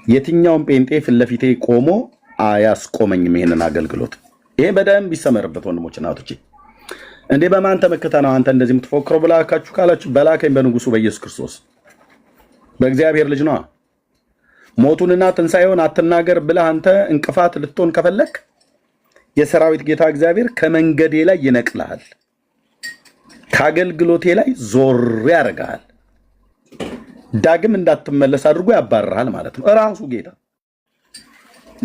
የትኛውም ጴንጤ ፊት ለፊቴ ቆሞ አያስቆመኝም ይሄንን አገልግሎት። ይሄ በደንብ ይሰመርበት ወንድሞችና እህቶቼ። እንዴ በማን ተመክተህ ነው አንተ እንደዚህ የምትፎክረው ብላካችሁ ካላችሁ በላከኝ በንጉሱ በኢየሱስ ክርስቶስ በእግዚአብሔር ልጅ ነዋ። ሞቱንና ትንሣኤውን አትናገር ብለህ አንተ እንቅፋት ልትሆን ከፈለክ የሰራዊት ጌታ እግዚአብሔር ከመንገዴ ላይ ይነቅልሃል፣ ከአገልግሎቴ ላይ ዞር ያደርግሃል፣ ዳግም እንዳትመለስ አድርጎ ያባርርሃል ማለት ነው። እራሱ ጌታ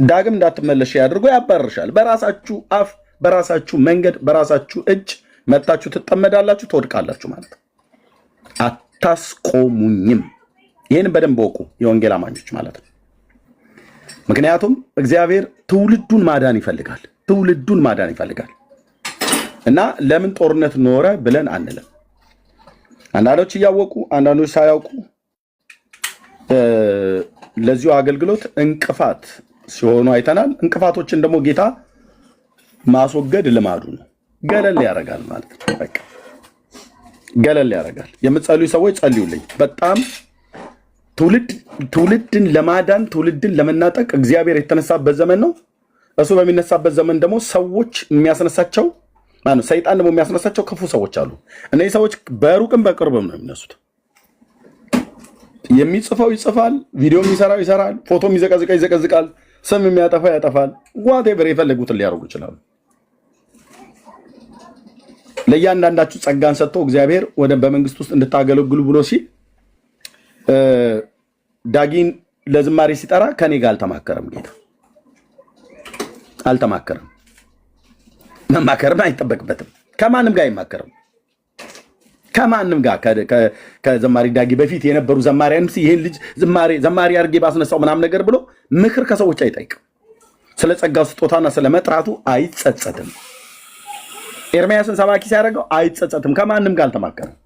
ዳግም እንዳትመለሽ አድርጎ ያባርርሻል። በራሳችሁ አፍ፣ በራሳችሁ መንገድ፣ በራሳችሁ እጅ መታችሁ ትጠመዳላችሁ፣ ትወድቃላችሁ ማለት ነው። አታስቆሙኝም። ይህን በደንብ ወቁ፣ የወንጌል አማኞች ማለት ነው። ምክንያቱም እግዚአብሔር ትውልዱን ማዳን ይፈልጋል። ትውልዱን ማዳን ይፈልጋል እና ለምን ጦርነት ኖረ ብለን አንልም። አንዳንዶች እያወቁ አንዳንዶች ሳያውቁ ለዚሁ አገልግሎት እንቅፋት ሲሆኑ አይተናል። እንቅፋቶችን ደግሞ ጌታ ማስወገድ ልማዱ ነው። ገለል ያደርጋል ማለት ነው። በቃ ገለል ያደርጋል። የምትጸልዩ ሰዎች ጸልዩልኝ። በጣም ትውልድን ለማዳን ትውልድን ለመናጠቅ እግዚአብሔር የተነሳበት ዘመን ነው። እሱ በሚነሳበት ዘመን ደግሞ ሰዎች የሚያስነሳቸው ማነው? ሰይጣን ደግሞ የሚያስነሳቸው ክፉ ሰዎች አሉ። እነዚህ ሰዎች በሩቅም በቅርብም ነው የሚነሱት። የሚጽፈው ይጽፋል፣ ቪዲዮ የሚሰራው ይሰራል፣ ፎቶ የሚዘቀዝቀው ይዘቀዝቃል፣ ስም የሚያጠፋ ያጠፋል። Whatever የፈለጉትን ሊያደርጉ ይችላሉ። ለእያንዳንዳችሁ ጸጋን ሰጥቶ እግዚአብሔር ወደ በመንግስት ውስጥ እንድታገለግሉ ብሎ ሲል ዳጊን ለዝማሬ ሲጠራ ከኔ ጋር አልተማከረም። ጌታ አልተማከረም። መማከርም አይጠበቅበትም። ከማንም ጋር አይማከርም። ከማንም ጋር ከዘማሪ ዳጊ በፊት የነበሩ ዘማሪያን ይህን ልጅ ዘማሪ አድርጌ ባስነሳው ምናምን ነገር ብሎ ምክር ከሰዎች አይጠይቅም። ስለ ጸጋው ስጦታና ስለ መጥራቱ አይጸጸትም። ኤርምያስን ሰባኪ ሲያደርገው አይጸጸትም። ከማንም ጋር አልተማከረም።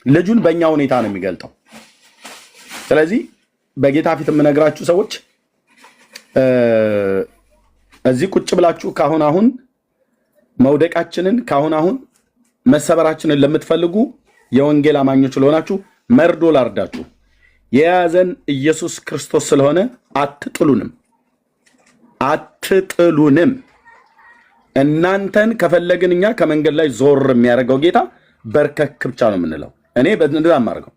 ልጁን በእኛ ሁኔታ ነው የሚገልጠው። ስለዚህ በጌታ ፊት የምነግራችሁ ሰዎች እዚህ ቁጭ ብላችሁ ካሁን አሁን መውደቃችንን ካሁን አሁን መሰበራችንን ለምትፈልጉ የወንጌል አማኞች ለሆናችሁ መርዶ ላርዳችሁ፣ የያዘን ኢየሱስ ክርስቶስ ስለሆነ አትጥሉንም፣ አትጥሉንም። እናንተን ከፈለግን እኛ ከመንገድ ላይ ዞር የሚያደርገው ጌታ በርከክ ብቻ ነው የምንለው። እኔ እንደዛ የማደርገው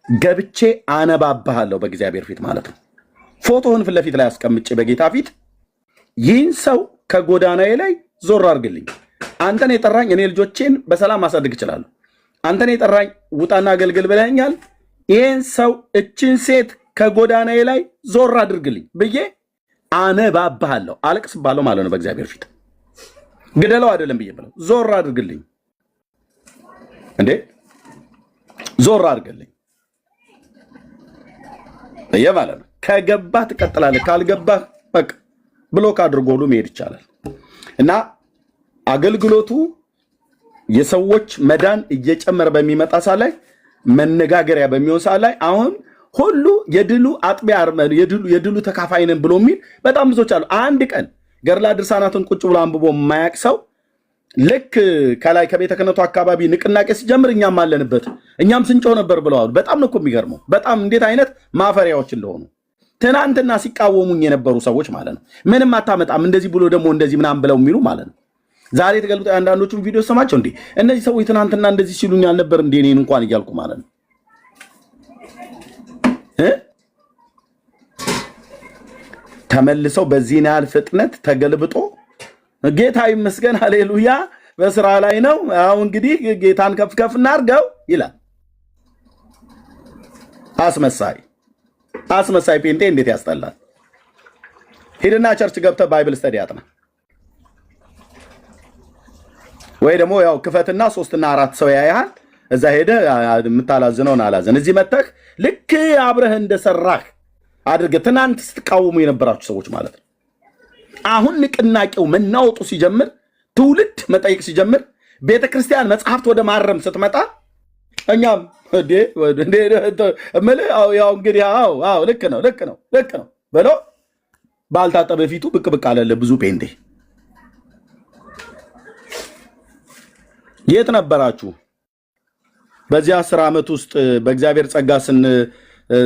ገብቼ አነባባሃለሁ በእግዚአብሔር ፊት ማለት ነው። ፎቶህን ፊት ለፊት ላይ አስቀምጬ በጌታ ፊት ይህን ሰው ከጎዳናዬ ላይ ዞር አድርግልኝ። አንተን የጠራኝ እኔ ልጆቼን በሰላም ማሳደግ እችላለሁ። አንተን የጠራኝ ውጣና አገልግል ብለኸኛል። ይህን ሰው እችን ሴት ከጎዳናዬ ላይ ዞር አድርግልኝ ብዬ አነባባሃለሁ፣ አለቅስባለሁ ማለት ነው በእግዚአብሔር ፊት። ግደለው አይደለም ብዬ ብለው ዞር አድርግልኝ፣ እንዴ ዞር አድርግልኝ ብዬ ማለት ነው። ከገባህ ትቀጥላለህ፣ ካልገባህ በቃ block አድርጎ ሁሉ መሄድ ይቻላል። እና አገልግሎቱ የሰዎች መዳን እየጨመረ በሚመጣ ሰዓት ላይ፣ መነጋገሪያ በሚሆን ሰዓት ላይ፣ አሁን ሁሉ የድሉ አጥቢያ የድሉ ተካፋይ ነን ብሎ የሚል በጣም ብዙዎች አሉ። አንድ ቀን ገድላ ድርሳናትን ቁጭ ብሎ አንብቦ የማያቅ ሰው ልክ ከላይ ከቤተ ክህነቱ አካባቢ ንቅናቄ ሲጀምር እኛም አለንበት እኛም ስንጮህ ነበር ብለዋል። በጣም ነው እኮ የሚገርመው። በጣም እንዴት አይነት ማፈሪያዎች እንደሆኑ ትናንትና ሲቃወሙኝ የነበሩ ሰዎች ማለት ነው። ምንም አታመጣም እንደዚህ ብሎ ደግሞ እንደዚህ ምናምን ብለው የሚሉ ማለት ነው። ዛሬ ተገልብጦ አንዳንዶቹን ቪዲዮ ሰማቸው። እንዴ እነዚህ ሰዎች ትናንትና እንደዚህ ሲሉኝ አልነበር እንዴ እኔን እንኳን እያልኩ ማለት ነው። ተመልሰው በዚህን ያህል ፍጥነት ተገልብጦ ጌታ ይመስገን ሃሌሉያ በስራ ላይ ነው። አሁን እንግዲህ ጌታን ከፍ ከፍ እናድርገው ይላል። አስመሳይ አስመሳይ ጴንጤ እንዴት ያስጠላል! ሂድና church ገብተህ Bible study አጥና፣ ወይ ደግሞ ያው ክፈትና ሶስትና አራት ሰው ያያል። እዛ ሄደህ የምታላዝነውን አላዘን። እዚህ መተህ ልክ አብረህ እንደሰራህ አድርገህ ትናንት ስትቃወሙ የነበራችሁ ሰዎች ማለት ነው። አሁን ንቅናቄው መናወጡ ሲጀምር፣ ትውልድ መጠየቅ ሲጀምር፣ ቤተ ክርስቲያን መጽሐፍት ወደ ማረም ስትመጣ እኛም እምልህ ያው እንግዲህ አዎ አዎ ልክ ነው ልክ ነው ልክ ነው ብሎ ባልታጠበ ፊቱ ብቅ ብቅ አለለ ብዙ ጴንጤ። የት ነበራችሁ? በዚህ 10 ዓመት ውስጥ በእግዚአብሔር ጸጋ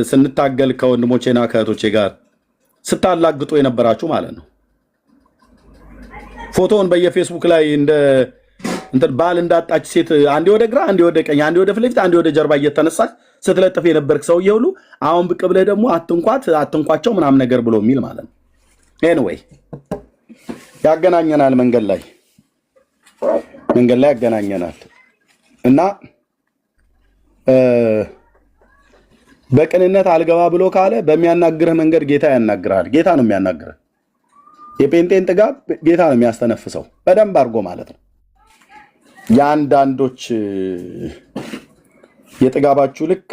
ስንታገል ከወንድሞቼና ከእህቶቼ ጋር ስታላግጡ የነበራችሁ ማለት ነው። ፎቶውን በየፌስቡክ ላይ እንደ እንትን ባል እንዳጣች ሴት አንዴ ወደ ግራ፣ አንዴ ወደ ቀኝ፣ አንዴ ወደ ፊት ለፊት፣ አንዴ ወደ ጀርባ እየተነሳች ስትለጥፍ የነበርክ ሰውዬ ሁሉ አሁን ብቅ ብለህ ደግሞ አትንኳት፣ አትንኳቸው ምናምን ነገር ብሎ የሚል ማለት ነው። Anyway ያገናኘናል፣ መንገድ ላይ ያገናኘናል እና በቅንነት አልገባ ብሎ ካለ በሚያናግርህ መንገድ ጌታ ያናግርሃል። ጌታ ነው የሚያናግርህ። የጴንጤን ጥጋብ ጌታ ነው የሚያስተነፍሰው በደንብ አድርጎ ማለት ነው። የአንዳንዶች የጥጋባችሁ ልክ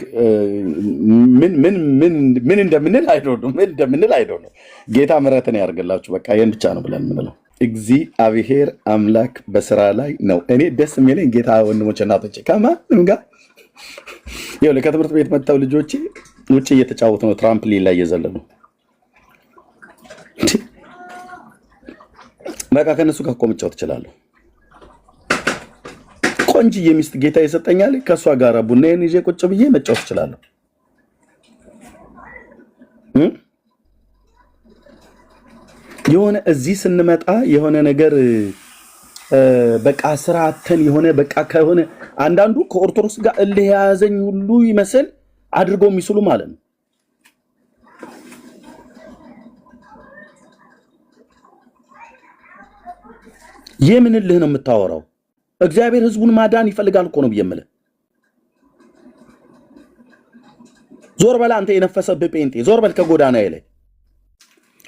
ምን ምን ምን ምን እንደምንል I don't know፣ ምን እንደምንል I don't know። ጌታ ምሕረትን ያደርግላችሁ። በቃ ይህን ብቻ ነው ብለን የምንለው። እግዚአብሔር አምላክ በስራ ላይ ነው። እኔ ደስ የሚለኝ ጌታ ወንድሞች እናቶቼ ከማንም ጋር ይኸውልህ ከትምህርት ቤት መጥተው ልጆቼ ውጭ እየተጫወቱ ነው፣ trampoline ላይ እየዘለሉ። በቃ ከእነሱ ጋር እኮ መጫወት እችላለሁ። ቆንጅዬ ሚስት ጌታ ይሰጠኛል። ከእሷ ጋር ቡናዬን ይዤ ቁጭ ብዬ መጫወት እችላለሁ። እ? የሆነ እዚህ ስንመጣ የሆነ ነገር በቃ ስራ አተን የሆነ በቃ ከሆነ አንዳንዱ ከኦርቶዶክስ ጋር እልህ የያዘኝ ሁሉ ይመስል አድርገው የሚስሉ ማለት ነው። የምን እልህ ነው የምታወራው? እግዚአብሔር ሕዝቡን ማዳን ይፈልጋል እኮ ነው ብዬ የምልህ። ዞር በል አንተ የነፈሰብህ ጴንጤ፣ ዞር በል ከጎዳናዬ ላይ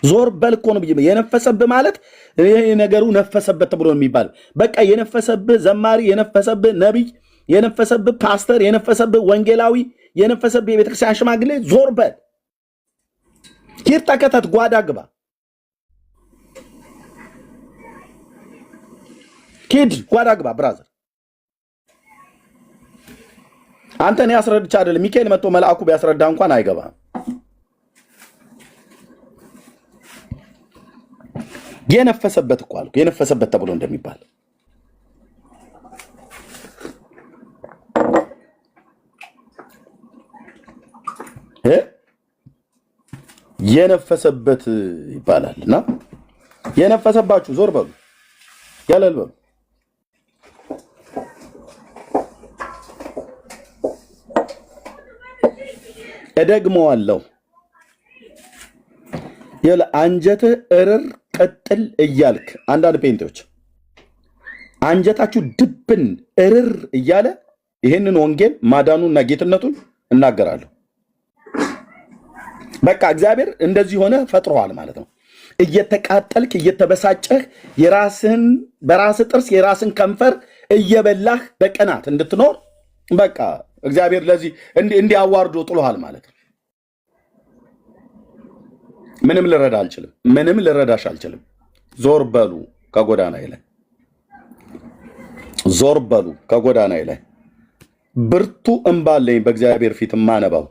ዞር በል እኮ ነው ብዬ። የነፈሰብህ ማለት ይሄ ነገሩ ነፈሰበት ተብሎ ነው የሚባል። በቃ የነፈሰብህ ዘማሪ፣ የነፈሰብህ ነቢይ፣ የነፈሰብህ ፓስተር፣ የነፈሰብህ ወንጌላዊ፣ የነፈሰብህ የቤተክርስቲያን ሽማግሌ ዞር በል፣ ሂድ፣ ተከተት፣ ጓዳ ግባ፣ ሂድ ጓዳ ግባ። Brother አንተ እኔ አስረድቼ አይደለም ሚካኤል መጥቶ መልአኩ ቢያስረዳ እንኳን አይገባም። የነፈሰበት እኮ አልኩ፣ የነፈሰበት ተብሎ እንደሚባል እ የነፈሰበት ይባላል። እና የነፈሰባችሁ ዞር በሉ፣ ገለል በሉ። እደግመዋለሁ። ይኸውልህ አንጀትህ እርር ቅጥል እያልክ አንዳንድ ጴንጤዎች አንጀታችሁ ድብን እርር እያለ ይህንን ወንጌል ማዳኑና ጌትነቱን እናገራለሁ። በቃ እግዚአብሔር እንደዚህ ሆነ ፈጥሮሃል ማለት ነው። እየተቃጠልክ እየተበሳጨህ የራስህን በራስህ ጥርስ የራስን ከንፈር እየበላህ በቅናት እንድትኖር በቃ እግዚአብሔር ለዚህ እንዲህ አዋርዶ ጥሎሃል ማለት ነው። ምንም ልረዳ አልችልም። ምንም ልረዳሽ አልችልም። ዞር በሉ ከጎዳናዬ ላይ፣ ዞር በሉ ከጎዳናዬ ላይ። ብርቱ እምባ አለኝ በእግዚአብሔር ፊት የማነባው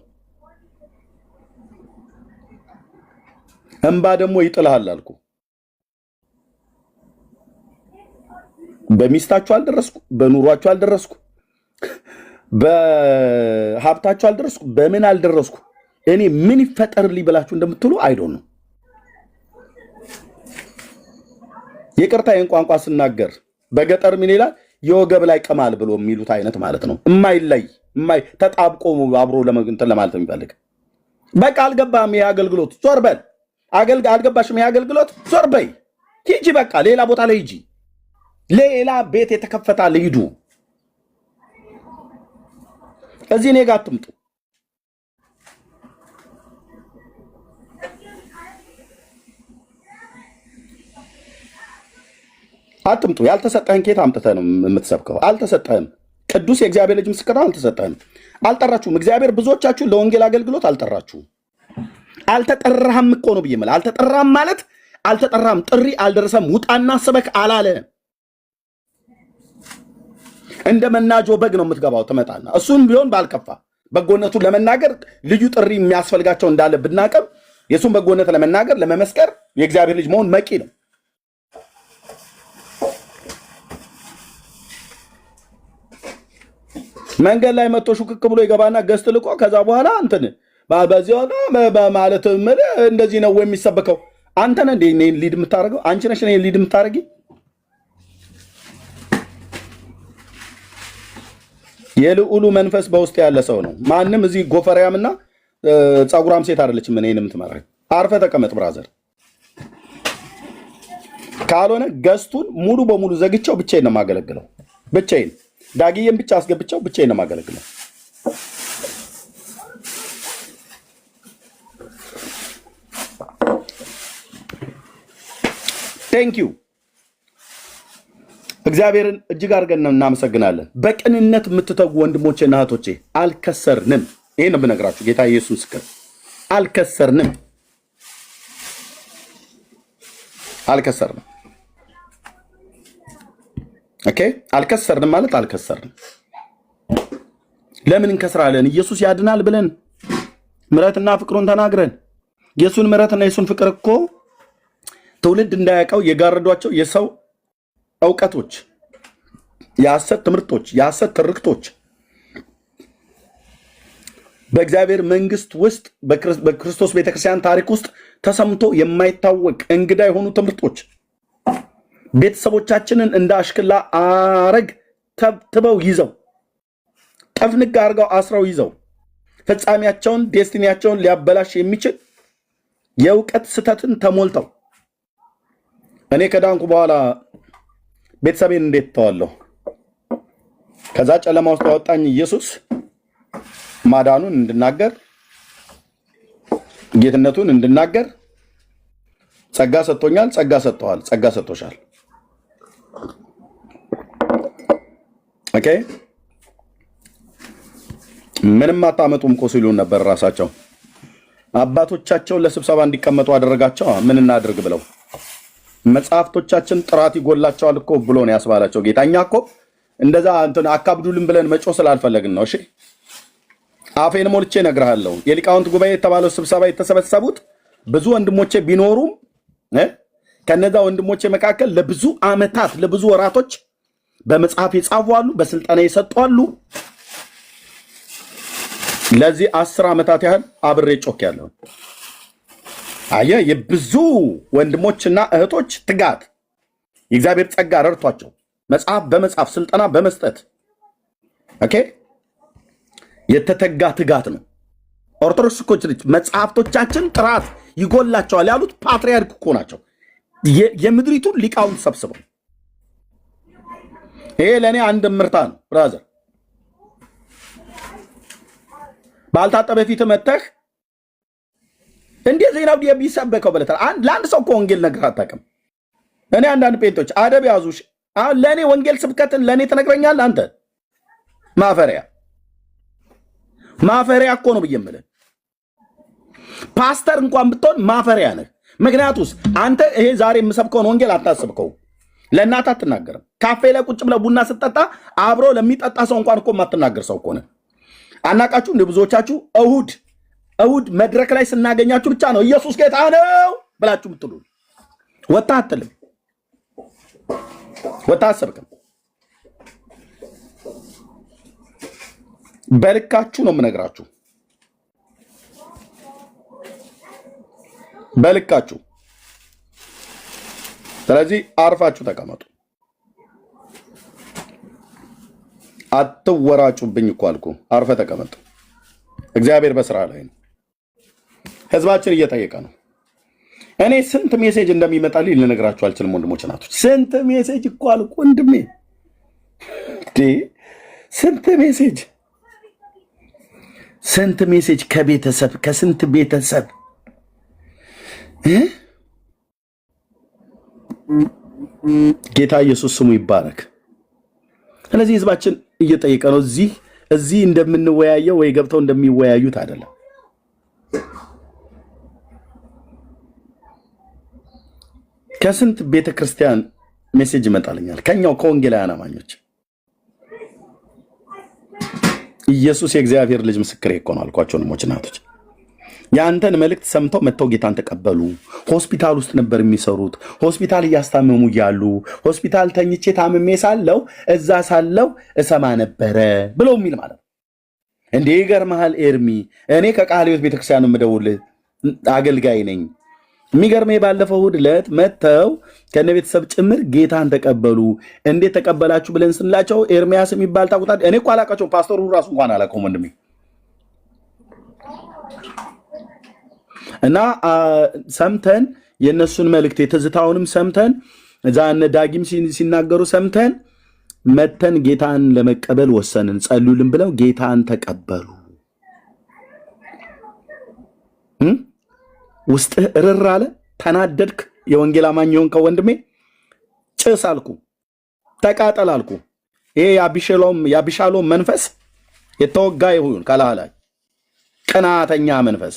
እምባ ደግሞ ይጥልሃል አልኩ። በሚስታችሁ አልደረስኩ፣ በኑሯችሁ አልደረስኩ፣ በሀብታችሁ አልደረስኩ፣ በምን አልደረስኩ። እኔ ምን ይፈጠርልኝ ብላችሁ እንደምትሉ I don't know። ይቅርታ ይህን ቋንቋ ስናገር በገጠር ምን ይላል? የወገብ ላይ ቅማል ብሎ የሚሉት አይነት ማለት ነው። እማይለይ ተጣብቆ አብሮ እንትን ለማለት የሚፈልግ በቃ አልገባም። ይሄ አገልግሎት ዞር በል። አልገባሽም። ይሄ አገልግሎት ዞር በይ፣ ሂጂ፣ በቃ ሌላ ቦታ ላይ ሂጂ። ሌላ ቤት የተከፈታል፣ ሂዱ። እዚህ እኔ ጋር አትምጡ። አትምጡ። ያልተሰጠህን ኬት አምጥተህ ነው የምትሰብከው? አልተሰጠህም። ቅዱስ የእግዚአብሔር ልጅ ምስክር ነው። አልተሰጠህም። አልጠራችሁም። እግዚአብሔር ብዙዎቻችሁን ለወንጌል አገልግሎት አልጠራችሁም። አልተጠራህም እኮ ነው ብዬ የምልህ። አልተጠራህም ማለት አልተጠራህም፣ ጥሪ አልደረሰም፣ ውጣና ስበክ አላለ። እንደ መናጆ በግ ነው የምትገባው። ትመጣና እሱም ቢሆን ባልከፋ በጎነቱን ለመናገር ልዩ ጥሪ የሚያስፈልጋቸው እንዳለ ብናቀም የእሱን በጎነት ለመናገር ለመመስከር የእግዚአብሔር ልጅ መሆን መቂ ነው። መንገድ ላይ መጥቶ ሹክክ ብሎ ይገባና guest ልቆ ከዛ በኋላ እንትን በዚህ ዋጋ ማለት እንደዚህ ነው የሚሰበከው። አንተ ነህ እንዴ እኔን lead የምታደርገው? አንቺ ነሽ እኔን lead የምታደርጊ? የልዑሉ መንፈስ በውስጥ ያለ ሰው ነው። ማንም እዚህ ጎፈሪያምና ጸጉራም ሴት አይደለችም እኔን የምትመራኝ። አርፈህ ተቀመጥ brother። ካልሆነ guest ኡን ሙሉ በሙሉ ዘግቼው ብቻዬን ነው የማገለግለው። ብቻዬን ዳግዬን ብቻ አስገብቼው ብቻዬን ነው የማገለግለው። Thank you፣ እግዚአብሔርን እጅግ አድርገን እናመሰግናለን። በቅንነት የምትተጉ ወንድሞቼና እህቶቼ አልከሰርንም። ይሄን ነው የምነግራችሁ። ጌታ ኢየሱስ ምስክር፣ አልከሰርንም፣ አልከሰርንም። Okay፣ አልከሰርንም ማለት አልከሰርንም። ለምን እንከስራለን? ኢየሱስ ያድናል ብለን ምሕረትና ፍቅሩን ተናግረን የእሱን ምሕረትና የእሱን ፍቅር እኮ ትውልድ እንዳያውቀው የጋረዷቸው የሰው እውቀቶች፣ የሐሰት ትምህርቶች፣ የሐሰት ትርክቶች በእግዚአብሔር መንግስት ውስጥ በክርስቶስ ቤተክርስቲያን ታሪክ ውስጥ ተሰምቶ የማይታወቅ እንግዳ የሆኑ ትምህርቶች ቤተሰቦቻችንን እንደ አሽክላ አረግ ተብትበው ይዘው ጠፍንግ አድርገው አስረው ይዘው ፍጻሜያቸውን destiny ያቸውን ሊያበላሽ የሚችል የእውቀት ስህተትን ተሞልተው እኔ ከዳንኩ በኋላ ቤተሰቤን እንዴት ተዋለሁ? ከዛ ጨለማ ውስጥ ያወጣኝ ኢየሱስ ማዳኑን እንድናገር፣ ጌትነቱን እንድናገር ጸጋ ሰጥቶኛል። ጸጋ ሰጥተዋል። ጸጋ ሰጥቶሻል። Okay፣ ምንም አታመጡም እኮ ሲሉን ነበር። ራሳቸው አባቶቻቸውን ለስብሰባ እንዲቀመጡ አደረጋቸው። ምን እናድርግ ብለው መጽሐፍቶቻችን ጥራት ይጎላቸዋል እኮ ብሎ ነው ያስባላቸው ጌታ። እኛ እኮ እንደዛ እንትን አካብዱልን ብለን መጮህ ስላልፈለግን ነው። እሺ፣ አፌን ሞልቼ እነግርሃለሁ። የሊቃውንት ጉባኤ የተባለው ስብሰባ የተሰበሰቡት ብዙ ወንድሞቼ ቢኖሩም ከነዛ ወንድሞቼ መካከል ለብዙ ዓመታት ለብዙ ወራቶች በመጽሐፍ የጻፉ አሉ፣ በስልጠና የሰጡ አሉ። ለዚህ 10 ዓመታት ያህል አብሬ ጮክ ያለሁ። አየህ፣ የብዙ ወንድሞችና እህቶች ትጋት የእግዚአብሔር ጸጋ ረድቷቸው መጽሐፍ በመጻፍ ስልጠና በመስጠት okay የተተጋ ትጋት ነው። ኦርቶዶክስ እኮ ነች። መጽሐፍቶቻችን ጥራት ይጎላቸዋል ያሉት ፓትርያርክ እኮ ናቸው። የምድሪቱን ሊቃውንት ሰብስበው። ይሄ ለእኔ አንድ ምርታ ነው። Brother፣ ባልታጠበ ፊት መተህ እንዴት ዜናው የሚሰበከው ብለህ ለአንድ ሰው እኮ ወንጌል ነግረህ አታውቅም። እኔ አንዳንድ ጴንጦች አደብ ያዙ። አሁን ለእኔ ወንጌል ስብከትን ለእኔ ትነግረኛለህ አንተ? ማፈሪያ፣ ማፈሪያ እኮ ነው ብዬ የምልህ። ፓስተር እንኳን ብትሆን ማፈሪያ ነህ። ምክንያቱስ አንተ ይሄ ዛሬ የምሰብከውን ወንጌል አታስብከው፣ ለእናትህ አትናገርም። ካፌ ላይ ቁጭ ብለህ ቡና ስትጠጣ አብሮ ለሚጠጣ ሰው እንኳን እኮ የማትናገር ሰው እኮ ነህ። አናቃችሁ እንደ ብዙዎቻችሁ እሁድ እሁድ መድረክ ላይ ስናገኛችሁ ብቻ ነው ኢየሱስ ጌታ ነው ብላችሁ የምትሉ። ወጥተህ አትልም፣ ወጥተህ አትሰብክም። በልካችሁ ነው የምነግራችሁ፣ በልካችሁ። ስለዚህ አርፋችሁ ተቀመጡ። አትወራጩብኝ እኮ አልኩ። አርፈህ ተቀመጡ። እግዚአብሔር በስራ ላይ ነው። ህዝባችን እየጠየቀ ነው። እኔ ስንት message እንደሚመጣልኝ ልነግራችሁ አልችልም። ወንድሞች እናቶች፣ ስንት message እኮ አልኩ ወንድሜ፣ እንዴ ስንት message፣ ስንት message ከቤተሰብ፣ ከስንት ቤተሰብ እ? ጌታ ኢየሱስ ስሙ ይባረክ። ስለዚህ ህዝባችን እየጠየቀ ነው። እዚህ እንደምንወያየው ወይ ገብተው እንደሚወያዩት አይደለም። ከስንት ቤተ ክርስቲያን message ይመጣልኛል፣ ከኛው ከወንጌላውያን አማኞች። ኢየሱስ የእግዚአብሔር ልጅ ምስክሬ እኮ ነው አልኳቸው። ወንድሞች እናቶች፣ የአንተን መልእክት ሰምተው መጥተው ጌታን ተቀበሉ። ሆስፒታል ውስጥ ነበር የሚሰሩት። ሆስፒታል እያስታመሙ እያሉ ሆስፒታል ተኝቼ ታምሜ ሳለው እዛ ሳለው እሰማ ነበረ ብለው የሚል ማለት ነው። እንዴ ይገርምሃል ኤርሚ፣ እኔ ከቃለ ሕይወት ቤተክርስቲያን ነው የምደውልህ፣ አገልጋይ ነኝ። የሚገርመህ ባለፈው እሑድ ዕለት መጥተው ከነ ቤተሰብ ጭምር ጌታን ተቀበሉ። እንዴት ተቀበላችሁ ብለን ስንላቸው ኤርሚያስ የሚባል ታውቁታል? እኔ እኮ አላውቃቸውም። ፓስተሩ ራሱ እንኳን አላውቀውም ወንድሜ። እና ሰምተን የእነሱን መልእክት የትዝታውንም ሰምተን እዛ እነ ዳጊም ሲናገሩ ሰምተን መተን ጌታን ለመቀበል ወሰንን። ጸልዩልን ብለው ጌታን ተቀበሉ። እም? ውስጥህ እርር አለ። ተናደድክ። የወንጌል አማኝ የሆንከው ወንድሜ ጭስ አልኩ፣ ተቃጠል አልኩ። ይሄ የአቢሻሎም መንፈስ የተወጋ ይሁን ከላህ ላይ ቅናተኛ መንፈስ።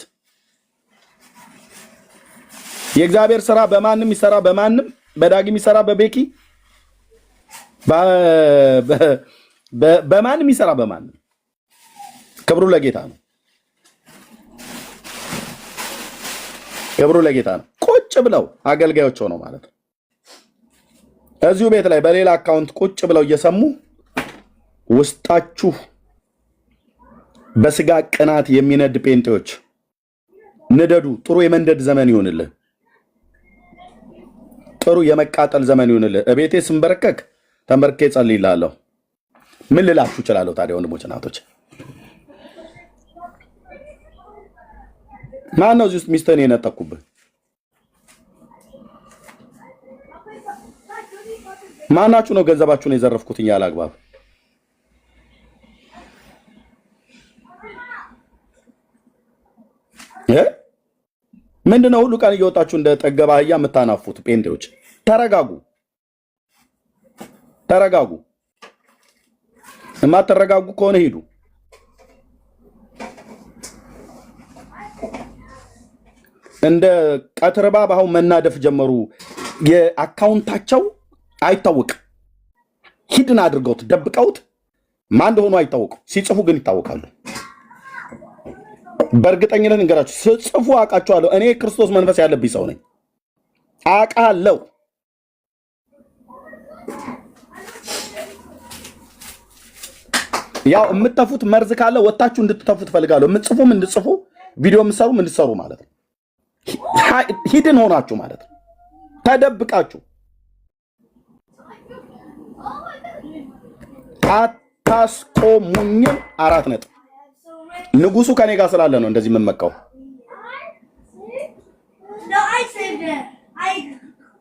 የእግዚአብሔር ስራ በማንም ይሰራ፣ በማንም በዳግም ይሰራ፣ በቤኪ በማንም ይሰራ፣ በማንም ክብሩ ለጌታ ነው። ክብሩ ለጌታ ነው። ቁጭ ብለው አገልጋዮች ሆነው ማለት ነው። እዚሁ ቤት ላይ በሌላ account ቁጭ ብለው እየሰሙ ውስጣችሁ በስጋ ቅናት የሚነድ ጴንጤዎች ንደዱ። ጥሩ የመንደድ ዘመን ይሁንልህ። ጥሩ የመቃጠል ዘመን ይሁንልህ። እቤቴ ስንበረከክ ተንበርክኬ ጸልይልሃለሁ። ምን ልላችሁ እችላለሁ ታዲያ ወንድሞች እናቶች? ማን ነው እዚህ ውስጥ ሚስትህን የነጠቅኩብህ? ማናችሁ ነው ገንዘባችሁን የዘረፍኩት ያለ አግባብ? እ? ምንድነው ሁሉ ቀን እየወጣችሁ እንደ ጠገባ አህያ የምታናፉት? ጴንጤዎች ተረጋጉ፣ ተረጋጉ። የማትረጋጉ ከሆነ ሂዱ። እንደ ቀትር እባብ አሁን መናደፍ ጀመሩ። የ account ኣቸው አይታወቅም። Hidden አድርገውት ደብቀውት ማን እንደሆኑ አይታወቁም። ሲጽፉ ግን ይታወቃሉ። በእርግጠኝነት እንገራችሁ፣ ስጽፉ አውቃቸዋለሁ። እኔ የክርስቶስ መንፈስ ያለብኝ ሰው ነኝ፣ አውቃለሁ። ያው የምትተፉት መርዝ ካለ ወጥታችሁ እንድትተፉ ትፈልጋለሁ። የምትጽፉም እንድትጽፉ፣ ቪዲዮ የምትሰሩም እንድትሰሩ ማለት ነው። Hidden ሆናችሁ ማለት ነው፣ ተደብቃችሁ አታስቆሙኝም። 4 ነጥብ። ንጉሱ ከኔ ጋር ስላለ ነው እንደዚህ የምመካው። No, I saved it. I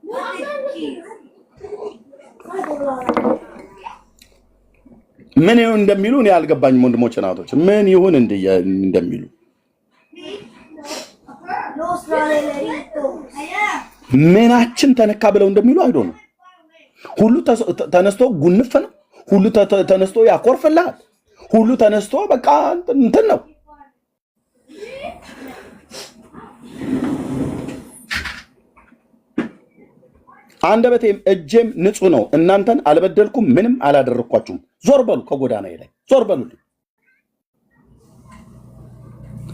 put the keys. ምን ይሁን እንደሚሉ እኔ አልገባኝም። ወንድሞች እናቶች፣ ምን ይሁን እንደሚሉ Los valeritos. I am. ምናችን ተነካ ብለው እንደሚሉ አይዶ ነው። ሁሉ ተነስቶ ጉንፍ ነው። ሁሉ ተነስቶ ያኮርፍልሃል። ሁሉ ተነስቶ በቃ እንትን ነው። አንደበቴም እጄም ንጹህ ነው። እናንተን አልበደልኩም፣ ምንም አላደረግኳችሁም። ዞር በሉ ከጎዳናዬ ላይ ዞር በሉልኝ።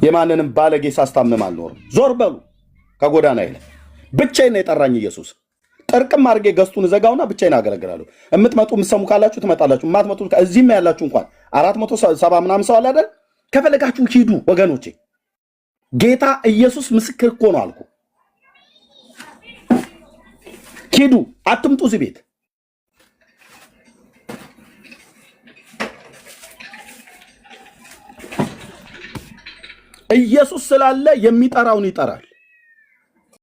የማንንም ባለጌ ሳስታምም አልኖርም። ዞር በሉ ከጎዳናዬ ላይ። ብቻዬን ነው የጠራኝ ኢየሱስ። ጥርቅም አድርጌ guest ኡን ዘጋውና ብቻዬን አገለግላለሁ። የምትመጡ የምትሰሙ ካላችሁ ትመጣላችሁ። የማትመጡ እዚህም ያላችሁ እንኳን 470 ምናምን ሰው አለ አይደል? ከፈለጋችሁ ሂዱ ወገኖቼ። ጌታ ኢየሱስ ምስክር እኮ ነው አልኩ። ሂዱ፣ አትምጡ እዚህ ቤት። ኢየሱስ ስላለ የሚጠራውን ይጠራል።